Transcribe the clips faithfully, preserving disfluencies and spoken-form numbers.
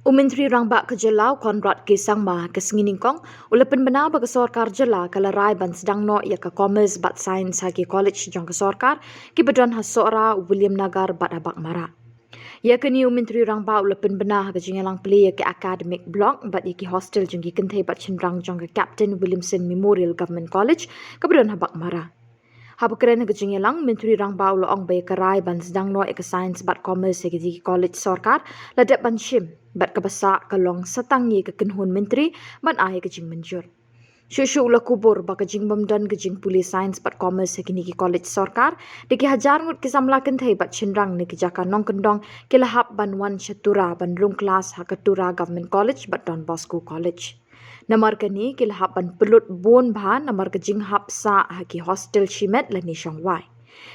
U Myntri Rangbah ka Jylla, Conrad K Sangma, ka sngi Nyngkong u la pynbna ba ka sorkar jylla ka la rai ban sdang noh ïa ka Commerce bad Science ha ki college jong ka sorkar kiba don ha Sohra, Williamnagar bad ha Baghmara. Ïa kane u Myntri Rangbah u la pynbna ha ka jingïalang plie ïa ki academic block bad ïa ki hostel jong ki kynthei bad shynrang jong ka Captain Williamson Memorial Government College kaba don ha Baghmara. Haba kren ha ka jingïalang, Myntri Rangbah u la ong ba ïa ka rai ban sdang noh ïa ka Science bad Commerce ha ki college sorkar la dep ban shim bad kaba sah ka long sa tang ïa ka kynhun myntri ban ai ïa ka jingmynjur. Shuh shuh u la kubur ba ka jingbym don ka jingpule Science bad Commerce ha kine ki college sorkar, da ki hajar ngut ki samla kynthei bad shynrang na ki jaka nongkyndong ki la hap ban wan sha Tura ban rung klas ha ka Tura Government College bad Don Bosco College. Namar kane ki la hap ban pynlut bun bha namar ka jinghap sah ha ki hostel shimet lane shong wai.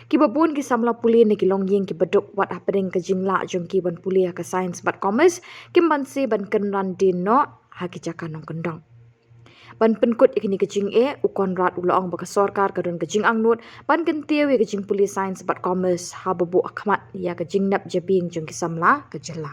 Kiba bun ki samla pule na ki longïing kiba duk, wat hapdeng ka jinglah jong ki ban pule ha ka Science bad Commerce, kim banse ban kynran dien noh ha ki jaka nongkyndong. Ban pynkut ïa kane ka jingeh, u Conrad u la ong ba ka sorkar ka don ka jingangnud ban kyntiew ïa ka jingpule Science bad Commerce haba buh ha khmat ïa ka jingnep jabieng jong ki samla ka jylla.